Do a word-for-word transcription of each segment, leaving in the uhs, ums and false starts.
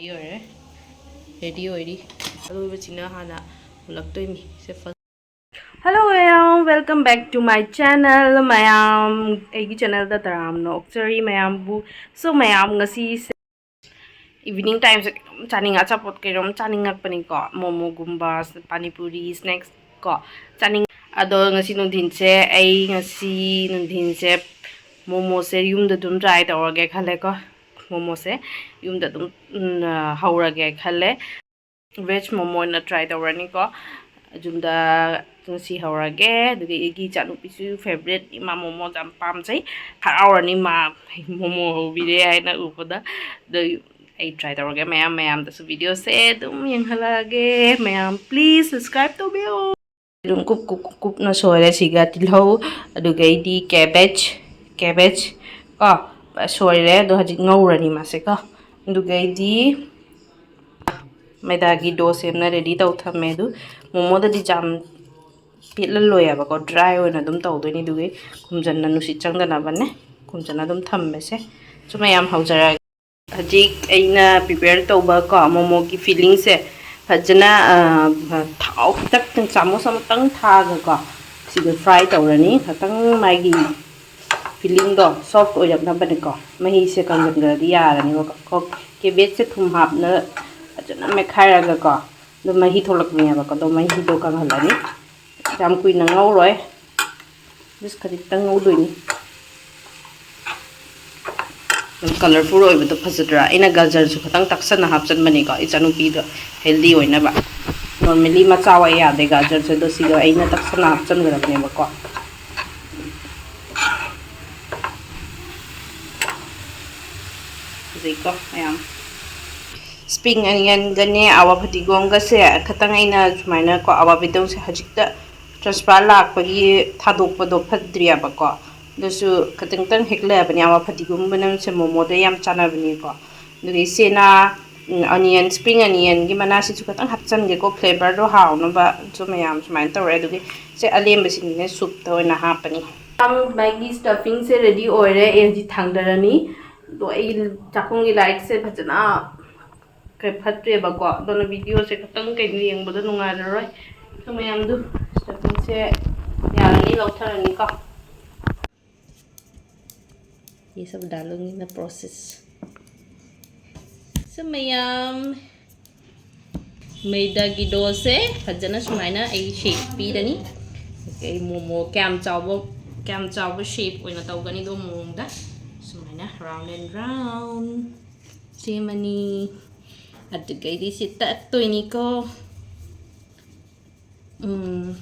ꯑꯣꯏꯔꯦ, ꯔꯦꯗꯤ ꯑꯣꯏꯔꯤ꯫ ꯑꯂꯣꯏꯕꯁꯤꯅ ꯍꯥꯟꯅ ꯃꯨꯜꯂꯛꯇꯣꯏꯅꯤ꯫ ꯁꯦ, first. Hello ꯃꯌꯥꯝ, welcome back to my channel. ꯃꯌꯥꯝ, ꯑꯩꯒꯤ ꯆꯦꯅꯦꯜꯗ ꯇꯔꯥꯝꯅ ꯑꯣꯛꯆꯔꯤ ꯃꯌꯥꯝꯕꯨ꯫ ꯁꯣ ꯃꯌꯥꯝ, ꯉꯁꯤꯁꯦ ꯏꯚꯤꯅꯤꯡ ꯇꯥꯏꯝꯁꯦ ꯀꯩꯅꯣꯝ ꯆꯥꯅꯤꯡ, ꯑꯆꯥꯄꯣꯠ ꯀꯩꯅꯣꯝ ꯆꯥꯅꯤꯡꯉꯛꯄꯅꯤꯀꯣ꯫ ꯃꯣꯃꯣꯒꯨꯝꯕ, ꯄꯥꯅꯤꯄꯨꯔꯤ, ꯁ꯭ꯅꯦꯛꯁ ꯀꯣ, ꯆꯥꯅꯤꯡ꯫ ꯑꯗꯣ ꯉꯁꯤ ꯅꯨꯡꯊꯤꯟꯁꯦ, ꯑꯩ ꯉꯁꯤ ꯅꯨꯡꯊꯤꯟꯁꯦ ꯃꯣꯃꯣꯁꯦ ꯌꯨꯝꯗ ꯑꯗꯨꯝ ꯇ꯭ꯔꯥꯏ ꯇꯧꯔꯒꯦ ꯈꯜꯂꯦꯀꯣ꯫ ꯃꯣꯃꯣꯁꯦ ꯌꯨꯝꯗ ꯑꯗꯨꯝ, ꯎꯝ, ꯍꯧꯔꯒꯦ ꯈꯜꯂꯦ꯫ ꯚꯦꯖ ꯃꯣꯃꯣ ꯑꯣꯏꯅ ꯇ꯭ꯔꯥꯏ ꯇꯧꯔꯅꯤꯀꯣ꯫ ꯌꯨꯝꯗ ꯉꯁꯤ ꯍꯧꯔꯒꯦ꯫ ꯑꯗꯨꯒ ꯑꯩꯒꯤ ꯏꯆꯥꯅꯨꯄꯤꯁꯨ ꯐꯦꯕꯔꯦꯠ, ꯏꯃꯥ ꯃꯣꯃꯣ ꯌꯥꯝ ꯄꯥꯝꯖꯩ꯫ ꯍꯔꯥꯎꯔꯅꯤ ꯃꯥ ꯃꯣꯃꯣ ꯍꯧꯕꯤꯔꯦ ꯍꯥꯏꯅ ꯎꯕꯗ꯫ ꯑꯗꯨ ꯑꯩ ꯇ꯭ꯔꯥꯏ ꯇꯧꯔꯒꯦ꯫ ꯃꯌꯥꯝ, ꯃꯌꯥꯝꯗꯁꯨ ꯚꯤꯗꯤꯑꯣꯁꯦ ꯑꯗꯨꯝ ꯌꯦꯡꯍꯜꯂꯛꯑꯒꯦ꯫ ꯃꯌꯥꯝ, please subscribe ꯇꯧꯕꯤꯌꯣ꯫ ꯑꯗꯨꯝ ꯀꯨꯞ ꯀꯨꯞ ꯀꯨꯞ ꯀꯨꯞꯅ ꯁꯣꯏꯔꯦ꯫ ꯁꯤꯒ ꯇꯤꯜꯍꯧ, ꯑꯗꯨꯒꯩꯗꯤ cabbage, cabbage ꯀꯣ, ꯁꯣꯏꯔꯦ꯫ ꯑꯗꯣ ꯍꯧꯖꯤꯛ ꯉꯧꯔꯅꯤ ꯃꯥꯁꯦ ꯀꯣ꯫ ꯑꯗꯨꯒꯩꯗꯤ ꯃꯩꯗꯥꯒꯤ ꯗꯣ ꯁꯦꯝꯅ ꯔꯦꯗꯤ ꯇꯧ ꯊꯝꯃꯦ꯫ ꯑꯗꯨ ꯃꯣꯃꯣꯗꯗꯤ ꯌꯥꯝ ꯄꯦꯠꯍꯜꯂꯣꯏ ꯍꯥꯏꯕꯀꯣ, ꯗ꯭ꯔꯥꯏ ꯑꯣꯏꯅ ꯑꯗꯨꯝ ꯇꯧꯗꯣꯏꯅꯤ꯫ ꯑꯗꯨꯒꯤ ꯈꯨꯝꯖꯟꯅ ꯅꯨꯡꯁꯤꯠ ꯆꯪꯗꯅꯕꯅꯦ꯫ ꯈꯨꯝꯖꯟꯅ ꯑꯗꯨꯝ ꯊꯝꯃꯦꯁꯦ꯫ ꯁꯨꯝ ꯃꯌꯥꯝ ꯍꯧꯖꯔꯛꯑꯒꯦ꯫ ꯍꯧꯖꯤꯛ ꯑꯩꯅ ꯄ꯭ꯔꯤꯄꯦꯌꯔ ꯇꯧꯕ ꯀꯣ, ꯃꯣꯃꯣꯒꯤ ꯐꯤꯂꯤꯡꯁꯦ ꯐꯖꯅ, ꯑ, ꯊꯥꯎ ꯈꯤꯇꯪ, ꯆꯥꯃꯁ ꯑꯃꯇꯪ ꯊꯥꯛꯑꯒꯀꯣ, ꯁꯤꯗ ꯐ꯭ꯔꯥꯏ ꯇꯧꯔꯅꯤ꯫ ꯈꯤꯇꯪ ꯃꯥꯒꯤ ꯐꯤꯂꯤꯡꯗꯣ ꯁꯣꯐ ꯑꯣꯏꯔꯛꯅꯕꯅꯤꯀꯣ꯫ ꯃꯍꯤꯁꯦ ꯀꯪꯁꯤꯟꯈ꯭ꯔꯗꯤ ꯌꯥꯔꯅꯤꯕꯀꯣ꯫ ꯀꯦꯕꯦꯖꯁꯦ ꯊꯨꯝ ꯍꯥꯞꯅ ꯐꯖꯅ ꯃꯦꯠꯈꯥꯏꯔꯒꯀꯣ, ꯑꯗꯨꯝ ꯃꯍꯤ ꯊꯣꯛꯂꯛꯄꯅꯦꯕꯀꯣ꯫ ꯑꯗꯣ ꯃꯍꯤꯗꯣ ꯀꯪꯍꯜꯂꯅꯤ꯫ ꯌꯥꯝ ꯀꯨꯏꯅ ꯉꯧꯔꯣꯏ, just ꯈꯖꯤꯛꯇꯪ ꯉꯧꯗꯣꯏꯅꯤ꯫ ꯑꯗꯨꯝ ꯀꯂꯔꯐꯨꯜ ꯑꯣꯏꯕꯗꯣ ꯐꯖꯗ꯭ꯔꯥ? ꯑꯩꯅ ꯒꯖꯔꯁꯨ ꯈꯤꯇꯪ ꯇꯛꯁꯟꯅ ꯍꯥꯞꯆꯟꯕꯅꯤꯀꯣ, ꯏꯆꯥꯅꯨꯄꯤꯗꯣ ꯍꯦꯜꯗꯤ ꯑꯣꯏꯅꯕ꯫ ꯅꯣꯔꯃꯦꯂꯤ ꯃꯆꯥ ꯑꯣꯏ ꯌꯥꯗꯦ ꯒꯖꯔꯁꯦ, ꯑꯗꯣ ꯁꯤꯒ ꯑꯩꯅ ꯇꯛꯁꯟꯅ ꯍꯥꯞꯆꯟꯈ꯭ꯔꯕꯅꯦꯕꯀꯣ꯫ ꯐꯖꯩꯀꯣ ꯃꯌꯥꯝ꯫ ꯁ꯭ꯄ꯭ꯔꯤꯡ ꯑꯅꯤꯌꯟꯒꯅꯦ, ꯑꯋꯥ ꯐꯗꯤꯒꯣꯝꯒꯁꯦ ꯈꯇꯪ ꯑꯩꯅ ꯁꯨꯃꯥꯏꯅ ꯀꯣ, ꯑꯋꯥ ꯐꯗꯤꯒꯣꯝꯁꯦ ꯍꯧꯖꯤꯛꯇ ꯇ꯭ꯔꯥꯟꯁꯐꯔ ꯂꯥꯛꯄꯒꯤ ꯊꯥꯗꯣꯛꯄꯗꯣ ꯐꯠꯇ꯭ꯔꯤꯑꯕꯀꯣ꯫ ꯑꯗꯨꯁꯨ ꯈꯇꯪ ꯈꯇꯪ ꯍꯦꯛꯂꯛꯑꯕꯅꯦ꯫ ꯑꯋꯥ ꯐꯗꯤꯒꯣꯝ ꯃꯅꯝꯁꯦ ꯃꯣꯃꯣꯗ ꯌꯥꯝ ꯆꯥꯅꯕꯅꯦꯀꯣ꯫ ꯑꯗꯨꯒ ꯏꯆꯦꯅ, ꯎꯝ, ꯑꯅꯤꯌꯟ, ꯁ꯭ꯄ꯭ꯔꯤꯡ ꯑꯅꯤꯌꯟꯒꯤ ꯃꯅꯥꯁꯤꯁꯨ ꯈꯇꯪ ꯍꯥꯞꯆꯟꯒꯦꯀꯣ, ꯐ꯭ꯂꯦꯕꯔꯗꯣ ꯍꯥꯎꯅꯕꯁꯨ ꯃꯌꯥꯝ ꯁꯨꯃꯥꯏꯅ ꯇꯧꯔꯦ꯫ ꯑꯗꯨꯒꯤ ꯁꯦ ꯑꯂꯦꯝꯕꯁꯤꯡꯁꯤꯅ ꯁꯨꯞꯇ ꯑꯣꯏꯅ ꯍꯥꯞꯄꯅꯤ꯫ ꯃꯥꯒꯤ ꯁ꯭ꯇꯐꯤꯡꯁꯦ ꯔꯦꯗꯤ ꯑꯣꯏꯔꯦ꯫ ꯑꯩ ꯍꯧꯖꯤꯛ ꯊꯥꯡꯗꯔꯅꯤ꯫ ꯑꯗꯣ ꯑꯩ ꯆꯥꯛꯈꯨꯝꯒꯤ ꯂꯥꯏꯠꯁꯦ ꯐꯖꯅ ꯀꯩ ꯐꯠꯇ꯭ꯔꯦꯕꯀꯣ꯫ ꯑꯗꯨꯅ videoꯁꯦ ꯈꯤꯇꯪ ꯀꯩꯅꯣ ꯌꯦꯡꯕꯗ ꯅꯨꯡꯉꯥꯏꯔꯔꯣꯏ꯫ ꯁꯤ ꯃꯌꯥꯝꯗꯨ, stuffingꯁꯦ ꯌꯥꯔꯅꯤ, ꯂꯧꯊꯔꯅꯤꯀꯣ꯫ ये सब डालूंगी मैं, process। ꯁꯤ ꯃꯌꯥꯝ ꯃꯩꯗꯥꯒꯤ doughꯁꯦ ꯐꯖꯅ ꯁꯨꯃꯥꯏꯅ ꯑꯩ shape ꯄꯤꯔꯅꯤ꯫ ꯑꯩ ꯃꯣꯃꯣ ꯀꯌꯥꯝ ꯆꯥꯎꯕ, ꯀꯌꯥꯝ ꯆꯥꯎꯕ shape ꯑꯣꯏꯅ ꯇꯧꯒꯅꯤꯗꯣ ꯃꯑꯣꯡꯗ ꯁꯨꯃꯥꯏꯅ round and round ꯁꯦꯝꯃꯅꯤ꯫ ꯑꯗꯨꯒꯩꯗꯤ ꯁꯤ ꯇꯛꯇꯣꯏꯅꯤꯀꯣ꯫ ꯎꯝ꯫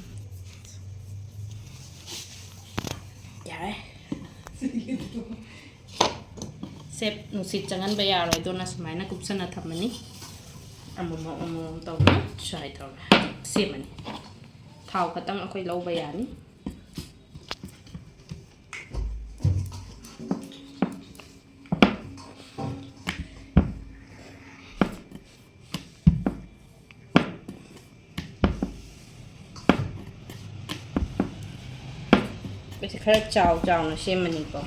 ꯌꯥꯔꯦ꯫ Shape ꯅꯨꯡꯁꯤꯠ ꯆꯪꯍꯟꯕ ꯌꯥꯔꯣꯏ, ꯑꯗꯨꯅ ꯁꯨꯃꯥꯏꯅ ꯀꯨꯞꯁꯟꯅ ꯊꯝꯃꯅꯤ꯫ ꯑꯃꯃꯝ ꯑꯃꯃꯝ ꯇꯧꯅ try ꯇꯧꯔ ꯁꯦꯝꯃꯅꯤ꯫ ꯊꯥꯎ ꯈꯛꯇꯪ ꯑꯩꯈꯣꯏ ꯂꯧꯕ ꯌꯥꯅꯤ꯫ ꯑꯩꯁꯦ ꯈꯔ ꯆꯥꯎ ꯆꯥꯎꯅ ꯁꯦꯝꯃꯅꯤꯀꯣ꯫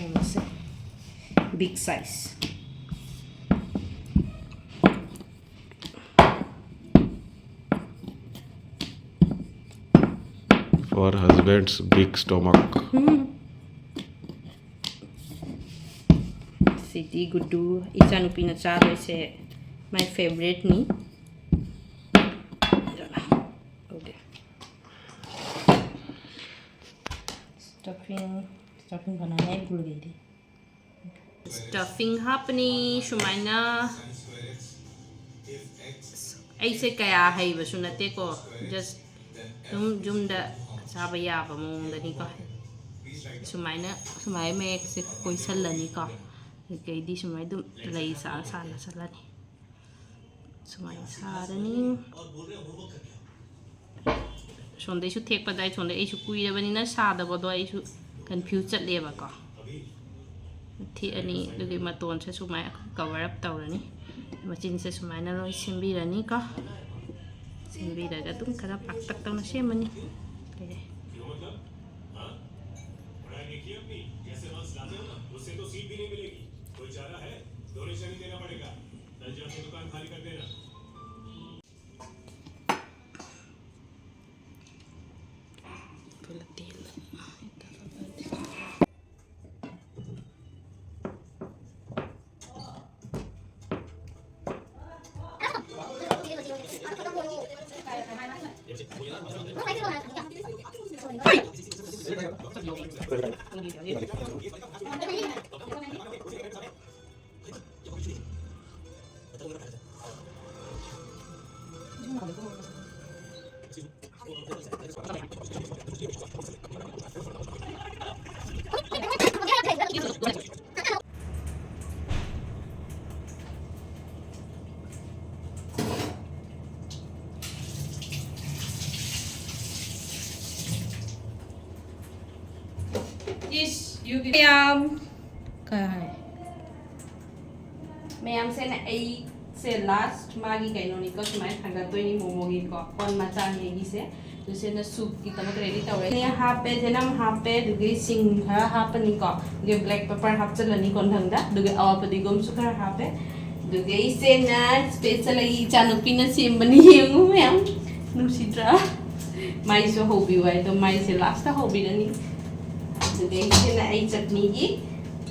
ꯃꯣꯃꯣꯁꯦ big size꯫ For husband's big stomach. Um. CD ꯒꯨꯗꯨ, ꯏꯆꯥꯅꯨꯄꯤꯅ ꯆꯥꯗꯣꯏꯁꯦ, my favouriteꯅꯤ꯫ Okay꯫ Stuffing, stuffing ꯀꯅꯥꯅ ꯑꯩ ꯒꯨꯂꯒꯩꯗꯤ? Stuffing ꯍꯥꯞꯄꯅꯤ ꯁꯨꯃꯥꯏꯅ꯫ ꯑꯩꯁꯦ ꯀꯌꯥ ꯍꯩꯕꯁꯨ ꯅꯠꯇꯦꯀꯣ, just ꯑꯗꯨꯝ ꯌꯨꯝꯗ ꯆꯥꯕ ꯌꯥꯕ ꯃꯑꯣꯡꯗꯅꯤꯀꯣ꯫ ꯁꯨꯃꯥꯏꯅ, ꯁꯨꯃꯥꯏꯅ ꯃꯌꯦꯛꯁꯦ ꯀꯣꯏꯁꯜꯂꯅꯤꯀꯣ꯫ ꯑꯗꯩꯗꯤ ꯁꯨꯃꯥꯏꯅ ꯑꯗꯨꯝ ꯂꯩ ꯁꯥ ꯁꯥꯅ ꯆꯠꯂꯅꯤ꯫ ꯁꯨꯃꯥꯏꯅ ꯁꯥꯔꯅꯤ꯫ ꯁꯣꯝꯗꯩꯁꯨ ꯊꯦꯛꯄꯗ ꯑꯩ, ꯁꯣꯝꯗꯩ ꯑꯩꯁꯨ ꯀꯨꯏꯔꯕꯅꯤꯅ ꯁꯥꯗꯕꯗꯣ ꯑꯩꯁꯨ confuse ꯆꯠꯂꯦꯕꯀꯣ꯫ ꯊꯦꯛꯑꯅꯤ, ꯑꯗꯨꯒꯤ ꯃꯇꯣꯟꯁꯦ ꯁꯨꯃꯥꯏꯅ cover up ꯇꯧꯔꯅꯤ꯫ ꯃꯆꯤꯟꯁꯦ ꯁꯨꯃꯥꯏꯅ ꯂꯣꯏ ꯁꯦꯝꯕꯤꯔꯅꯤꯀꯣ꯫ ꯁꯦꯝꯕꯤꯔꯒ ꯑꯗꯨꯝ ꯈꯔ ꯄꯥꯛꯇꯛ ꯇꯧꯅ ꯁꯦꯝꯃꯅꯤ꯫ ꯀꯩ? क्यों मतलब? हाँ? पढ़ाई नहीं की अपनी? जैसे marks लाते हो ना, उससे तो सीट भी नहीं मिलेगी। कोई चारा है? डोनेशन ही देना पड़ेगा। जल्दी जाके दुकान खाली कर देना। ꯃꯌꯥꯝ ꯀꯩ ꯍꯥꯏ? ꯃꯌꯥꯝꯁꯦ ꯑꯩꯁꯦ ꯂꯥꯁ ꯃꯥꯒꯤ ꯀꯩꯅꯣꯅꯤꯀꯣ, ꯁꯨꯃꯥꯏꯅ ꯊꯥꯡꯒꯠꯇꯣꯏꯅꯤ ꯃꯣꯃꯣꯒꯤꯀꯣ, ꯀꯣꯟ ꯃꯆꯥꯅꯤ ꯑꯩꯒꯤꯁꯦ꯫ ꯑꯗꯨꯁꯦꯅ ꯁꯨꯞꯀꯤꯗꯃꯛ ꯔꯦꯗꯤ ꯇꯧꯔꯦ꯫ ꯍꯥꯞꯄꯦ, ꯆꯅꯝ ꯍꯥꯞꯄꯦ, ꯑꯗꯨꯒꯤ ꯁꯤꯡ ꯈꯔ ꯍꯥꯞꯄꯅꯤꯀꯣ, ꯑꯗꯨꯒ ꯕ꯭ꯂꯦꯛ ꯄꯦꯄꯔ ꯍꯥꯞꯆꯤꯜꯂꯅꯤ ꯀꯣꯟꯊꯪꯗ, ꯑꯗꯨꯒ ꯑꯋꯥ ꯐꯗꯤꯒꯣꯝꯁꯨ ꯈꯔ ꯍꯥꯞꯄꯦ꯫ ꯑꯗꯨꯒ ꯏꯆꯦꯅ ꯁ꯭ꯄꯦꯁꯦꯜ ꯑꯩꯒꯤ ꯏꯆꯥꯅꯨꯄꯤꯅ ꯁꯦꯝꯕꯅꯤ, ꯌꯦꯡꯉꯨ ꯃꯌꯥꯝ, ꯅꯨꯡꯁꯤꯗ꯭ꯔꯥ? ꯃꯥꯏꯁꯨ ꯍꯧꯕꯤꯌꯨ ꯍꯥꯏꯗꯣ, ꯃꯥꯏꯁꯦ ꯂꯥꯁꯇ ꯍꯧꯕꯤꯔꯅꯤ꯫ ꯑꯗꯨꯒ ꯏꯆꯦꯅ ꯑꯩ ꯆꯠꯅꯤꯒꯤ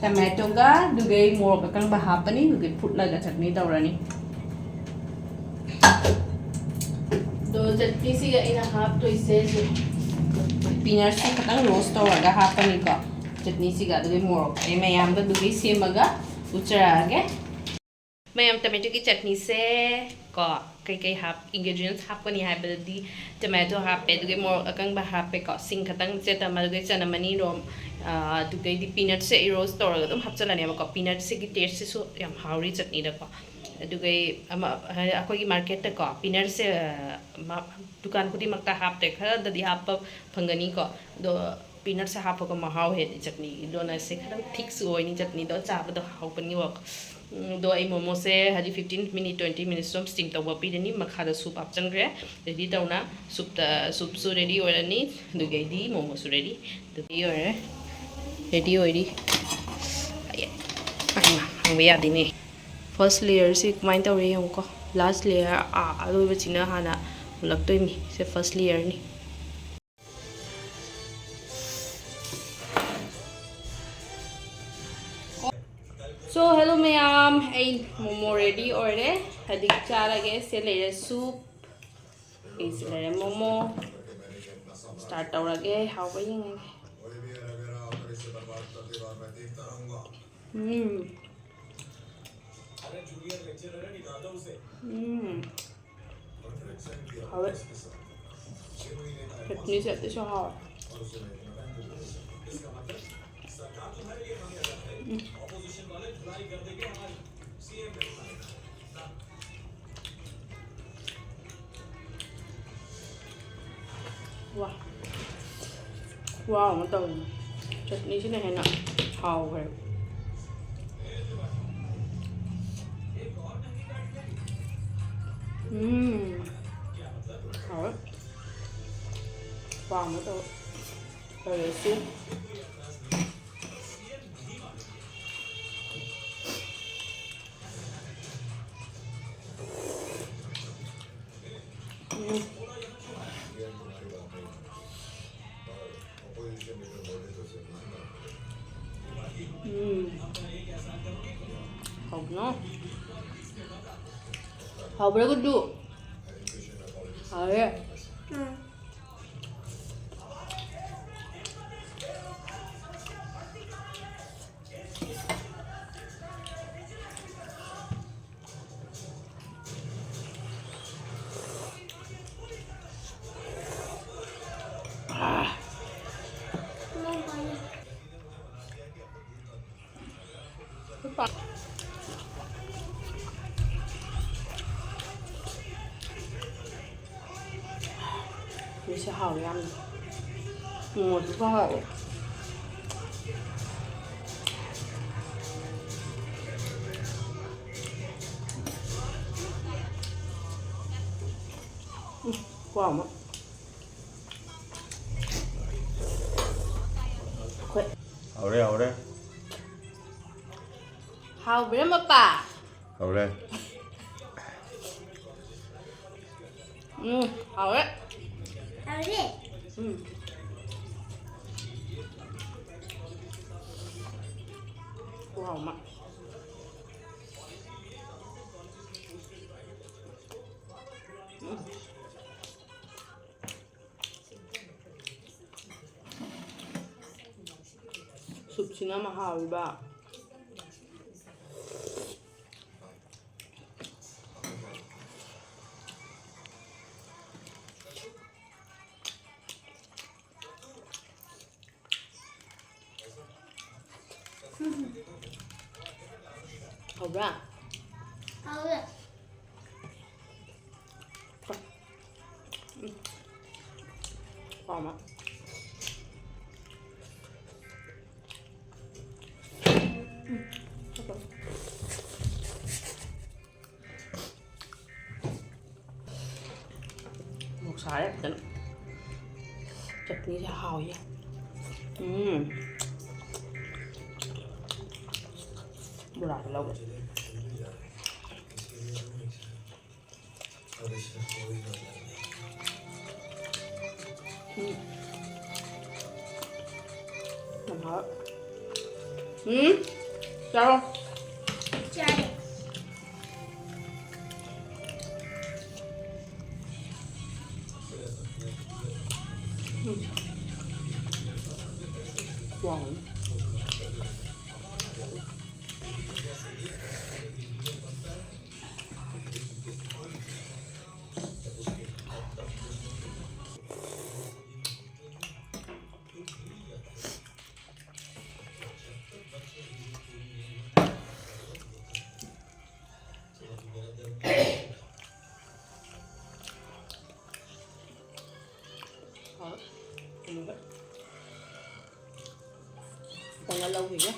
ꯇꯃꯦꯇꯣꯒ ꯑꯗꯨꯒ ꯑꯩ ꯃꯣꯔꯣꯛ ꯑꯀꯪꯕ ꯍꯥꯞꯄꯅꯤ, ꯑꯗꯨꯒ ꯐꯨꯠꯂꯒ ꯆꯠꯅꯤ ꯇꯧꯔꯅꯤ꯫ ꯑꯗꯣ ꯆꯠꯅꯤꯁꯤꯒ ꯑꯩꯅ ꯍꯥꯞꯇꯣꯏꯁꯦ ꯄꯤꯅꯠꯁꯁꯦ ꯈꯤꯇꯪ ꯔꯣꯁ ꯇꯧꯔꯒ ꯍꯥꯞꯄꯅꯤꯀꯣ꯫ ꯆꯠꯅꯤꯁꯤꯒ ꯑꯗꯨꯒ ꯃꯣꯔꯣꯛ ꯑꯩ ꯃꯌꯥꯝꯗ ꯑꯗꯨꯒꯤ ꯁꯦꯝꯃꯒ ꯎꯠꯆꯔꯛꯑꯒꯦ꯫ ꯃꯌꯥꯝ, ꯇꯃꯦꯇꯣꯒꯤ ꯆꯠꯅꯤꯁꯦ ꯀꯣ, ꯀꯩꯀꯩ ꯍꯥꯞ-, ingredients ꯍꯥꯞꯀꯅꯤ ꯍꯥꯏꯕꯗꯗꯤ, ꯇꯃꯦꯇꯣ ꯍꯥꯞꯄꯦ, ꯑꯗꯨꯒ ꯃꯣꯔꯣꯛ ꯑꯀꯪꯕ ꯍꯥꯞꯄꯦꯀꯣ, ꯁꯤꯡ ꯈꯛꯇꯪ ꯆꯦꯠꯇ ꯑꯃ, ꯑꯗꯨꯒ ꯆꯅꯝ ꯑꯅꯤ, ꯔꯣꯝ, ꯑ, ꯑꯗꯨꯗꯩꯗꯤ ꯄꯤꯅꯠꯁꯦ ꯑꯩ ꯔꯣꯁ ꯇꯧꯔꯒ ꯑꯗꯨꯝ ꯍꯥꯞꯆꯜꯂꯅꯦꯕꯀꯣ꯫ ꯄꯤꯅꯠꯁꯤꯒꯤ ꯇꯦꯁꯁꯤꯁꯨ ꯌꯥꯝ ꯍꯥꯎꯔꯤ ꯆꯠꯅꯤꯗꯀꯣ꯫ ꯑꯗꯨꯒ ꯑꯩ ꯑꯃ, ꯑꯩꯈꯣꯏꯒꯤ ꯃꯥꯔꯀꯦꯠꯇꯀꯣ, ꯄꯤꯅꯠꯁꯦ, ꯑ, ꯃ-, ꯗꯨꯀꯥꯟ ꯈꯨꯗꯤꯡꯃꯛꯇ ꯍꯥꯞꯇꯦ, ꯈꯔꯗꯗꯤ ꯍꯥꯞꯄ ꯐꯪꯒꯅꯤꯀꯣ꯫ ꯑꯗꯣ ꯄꯤꯅꯠꯁꯦ ꯍꯥꯞꯄꯒ ꯃꯍꯥꯎ ꯍꯦꯜꯂꯤ ꯆꯠꯅꯤ꯫ ꯑꯗꯨꯅ ꯁꯦ ꯈꯤꯇꯪ ꯊꯤꯛꯁꯨ ꯑꯣꯏꯅꯤ ꯆꯠꯅꯤꯗꯣ, ꯆꯥꯕꯗ ꯍꯥꯎꯒꯅꯤꯕꯀꯣ꯫ ꯎꯝ, ꯑꯗꯣ ꯑꯩ ꯃꯣꯃꯣꯁꯦ ꯍꯧꯖꯤꯛ fifteen minute, twenty minutes ꯁꯨꯝ steam ꯇꯧꯕ ꯄꯤꯔꯅꯤ꯫ ꯃꯈꯥꯗ ꯁꯨꯞ ꯍꯥꯞꯆꯟꯈ꯭ꯔꯦ꯫ ꯔꯦꯗꯤ ꯇꯧꯅ ꯁꯨꯞꯇ, ꯁꯨꯞꯁꯨ ꯔꯦꯗꯤ ꯑꯣꯏꯔꯅꯤ, ꯑꯗꯨꯒꯩꯗꯤ ꯃꯣꯃꯣꯁꯨ ꯔꯦꯗꯤ꯫ ꯑꯗꯨꯗꯤ ꯑꯣꯏꯔꯦ, ꯔꯦꯗꯤ ꯑꯣꯏꯔꯤ꯫ ꯑꯌꯥ, ꯍꯥꯡꯕ ꯌꯥꯗꯦꯅꯦ꯫ First layerꯁꯤ ꯀꯃꯥꯏꯅ ꯇꯧꯔꯦ ꯌꯦꯡꯉꯨꯀꯣ꯫ Last layer, ꯑꯥ, ꯑꯔꯣꯏꯕꯁꯤꯅ ꯍꯥꯟꯅ ꯃꯨꯜꯂꯛꯇꯣꯏꯅꯤ꯫ ꯁꯦ first layerꯅꯤ꯫ So, hello ꯃꯌꯥꯝ, ꯑꯩ ꯃꯣꯃꯣ ready ꯑꯣꯏꯔꯦ꯫ ꯍꯧꯖꯤꯛ ꯆꯥꯔꯒꯦ꯫ ꯁꯦ ꯂꯩꯔꯦ soup꯫ ꯑꯩꯁꯦ ꯂꯩꯔꯦ ꯃꯣꯃꯣ꯫ Start ꯇꯧꯔꯒꯦ꯫ ꯍꯥꯎꯕ ꯌꯦꯡꯉꯒꯦ꯫ ꯎꯝ꯫ ꯎꯝ꯫ ꯍꯥꯎꯋꯦ꯫ ꯆꯠꯅꯤꯁꯦ ꯑꯇꯩꯁꯨ ꯍꯥꯎꯋꯦ꯫ ꯎꯝ꯫ ꯋꯥ꯫ ꯈꯨꯍꯥꯎ ꯑꯃ ꯇꯧꯔꯦ꯫ ꯆꯠꯅꯤꯁꯤꯅ ꯍꯦꯟꯅ ꯍꯥꯎꯈ꯭ꯔꯦ꯫ ꯎꯝ꯫ ꯍꯥꯎꯋꯦ꯫ ꯈꯨꯍꯥꯎ ꯑꯃ ꯇꯧꯔꯦ꯫ ꯂꯣꯏꯔꯦ ꯁꯤ꯫ ꯎꯝ꯫ ꯎꯝ꯫ ꯍꯥꯎꯕꯅ꯫ ꯍꯥꯎꯕ꯭ꯔꯥ ꯒꯨꯗꯨ? ꯍꯥꯎꯋꯦ꯫ ꯎꯝ꯫ ꯃꯤꯁꯦ ꯍꯥꯎꯋꯦ ꯌꯥꯝꯅ꯫ ꯃꯣꯃꯣꯁꯨ ꯍꯥꯎꯋꯦ꯫ ꯎꯝ, ꯈꯨꯍꯥꯎ ꯑꯃ꯫ ꯑꯩꯈꯣꯏ ꯍꯥꯎꯔꯦ, ꯍꯥꯎꯔꯦ꯫ ꯍꯥꯎꯕ꯭ꯔꯥ, ꯃꯄꯥ? ꯇꯧꯔꯦ꯫ ꯎꯝ, ꯍꯥꯎꯔꯦ꯫ ꯍꯥꯎꯔꯦ? ꯎꯝ꯫ ꯈꯨꯍꯥꯎ ꯑꯃ꯫ ꯎꯝ꯫ ꯁꯨꯞꯁꯤꯅ ꯑꯃ ꯍꯥꯎꯔꯤꯕ꯫ ꯍꯥꯎꯕ꯭ꯔꯥ? ꯍꯥꯎꯋꯦ꯫ ꯎꯝ꯫ ꯍꯥꯎꯕ꯫ ꯎꯝ꯫ ꯃꯣꯔꯣꯛ ꯁꯥꯔꯦ ꯐꯖꯅ꯫ ꯆꯠꯅꯤꯁꯦ ꯍꯥꯎꯏ꯫ ꯎꯝ꯫ ꯕꯣꯔꯥꯗꯣ ꯂꯧꯒꯦ꯫ ꯎꯝ꯫ ꯌꯥꯝ ꯍꯥꯎꯋꯦ꯫ ꯎꯝ? ꯆꯥꯔꯣ꯫ ꯆꯥꯔꯦ꯫ ꯎꯝ꯫ ꯋꯥꯎ꯫ ꯍꯥꯎꯔꯦ꯫ ꯊꯨꯝꯒ꯫ ꯈꯤꯇꯪꯒ ꯂꯧꯈꯤꯒꯦ꯫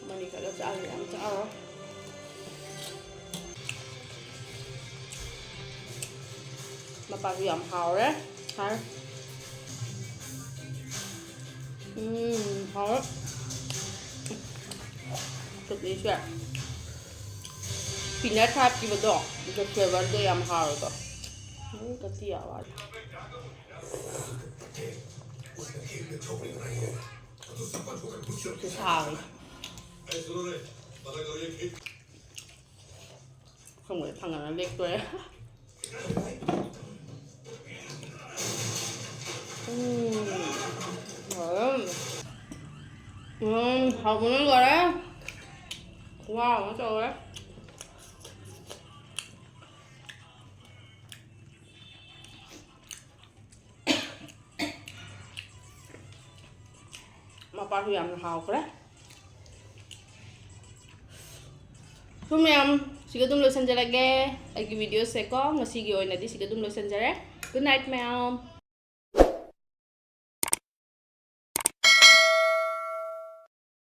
ꯑꯃꯅꯤ ꯈꯛꯇ ꯆꯥꯔꯒ ꯌꯥꯝ ꯆꯥꯔꯣꯏ꯫ ꯃꯄꯥꯟꯁꯨ ꯌꯥꯝ ꯍꯥꯎꯔꯦ꯫ ꯍꯥꯎꯔꯦ꯫ ꯎꯝ, ꯍꯥꯎꯔꯦ꯫ ꯆꯨꯞꯂꯤꯁꯦ꯫ Peanut ꯍꯥꯞꯈꯤꯕꯗꯣ, ꯑꯗꯨ flavourꯗꯣ ꯌꯥꯝ ꯍꯥꯎꯋꯦꯀꯣ꯫ ꯎꯝ, ꯀꯇꯤ ꯌꯥꯎꯔꯦ꯫ ꯁꯤ ꯁꯥꯕꯅꯤ꯫ ꯈꯪꯕ꯭ꯔꯦ, ꯐꯪꯉꯅ ꯂꯦꯛꯇꯣꯔꯦ꯫ ꯎꯝ꯫ ꯎꯝ, ꯍꯥꯎꯕꯅ ꯂꯣꯏꯔꯦ꯫ ꯈꯨꯍꯥꯎ ꯑꯃ ꯇꯧꯔꯦ꯫ ꯃꯄꯥꯁꯨ ꯌꯥꯝꯅ ꯍꯥꯎꯈ꯭ꯔꯦ꯫ ꯁꯨꯝ ꯃꯌꯥꯝ, ꯁꯤꯒ ꯑꯗꯨꯝ ꯂꯣꯏꯁꯤꯟꯖꯔꯒꯦ ꯑꯩꯒꯤ videoꯁꯦꯀꯣ꯫ ꯉꯁꯤꯒꯤ ꯑꯣꯏꯅꯗꯤ ꯁꯤꯒ ꯑꯗꯨꯝ ꯂꯣꯏꯁꯤꯟꯖꯔꯦ꯫ Good night ꯃꯌꯥꯝ꯫